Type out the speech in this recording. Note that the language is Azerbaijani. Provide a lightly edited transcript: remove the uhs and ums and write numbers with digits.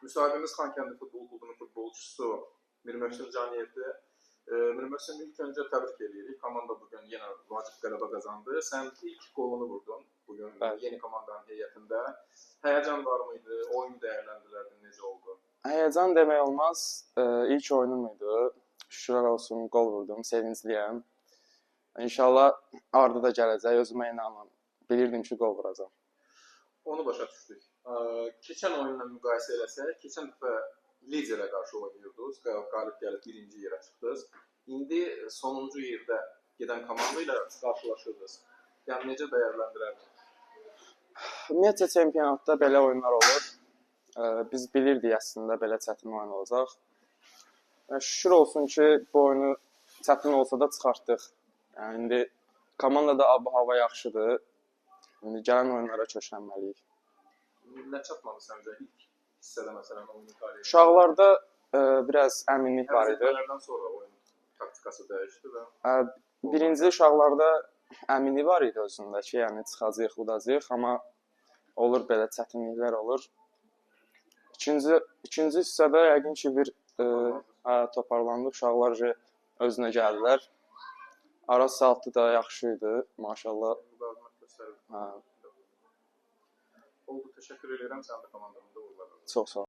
Müsahibimiz Xankəndi Futbol Klubunun futbolçusu Mir Möhsün Caniyevdir. Mir Möhsün, ilk öncə təbrik edirik. Komanda bugün yenə vacib qələbə qazandı. Sən ilk qolunu vurdun bugün. Bəli. Yeni komandanın heyətində. Həyəcan var mıydı? Oyunu dəyərləndirərdin, necə oldu? Həyəcan demək olmaz. İlk oyunum idi. Şükürlər olsun, qol vurdum, sevincliyəm. İnşallah ardı da gələcək, özümə inanıram. Bilirdim ki, qol vuracam. Onu başa düşdük. Keçən oyunla müqayisə eləsək, keçən dəfə liderə qarşı oynayırdınız, qalib gəlib birinci yerə çıxdınız. İndi sonuncu yerdə gedən komanda ilə qarşılaşırdınız. Yəni necə dəyərləndirərdin? Ümumiyyətcə çempionatda belə oyunlar olur. Biz bilirdik əslində belə çətin oyun olacaq. Şükür olsun ki, bu oyunu çətin olsa da çıxartdıq. Yəni indi komandada ab-hava yaxşıdır. İndi gələn oyunlara köklənməliyik. Nə çatmadı səncə ilk hissədə, məsələn, oyun idarə Uşaqlarda biraz əminlik var idi. Əvəzetmələrdən sonra oyun taktikası dəyişdi və Birinci uşaqlarda əminlik var idi özündə ki, yəni çıxacağıq, udacağıq, amma olur belə çətinliklər olur. İkinci hissədə yəqin ki bir toparlandı. Uşaqlar özünə gəldilər. Araz saatı da yaxşı idi, maşallah. Müqavimət göstərirdi. Hə, Oldu, təşəkkür edirəm. Sən də komandamda uğurlar. Çox sağ ol.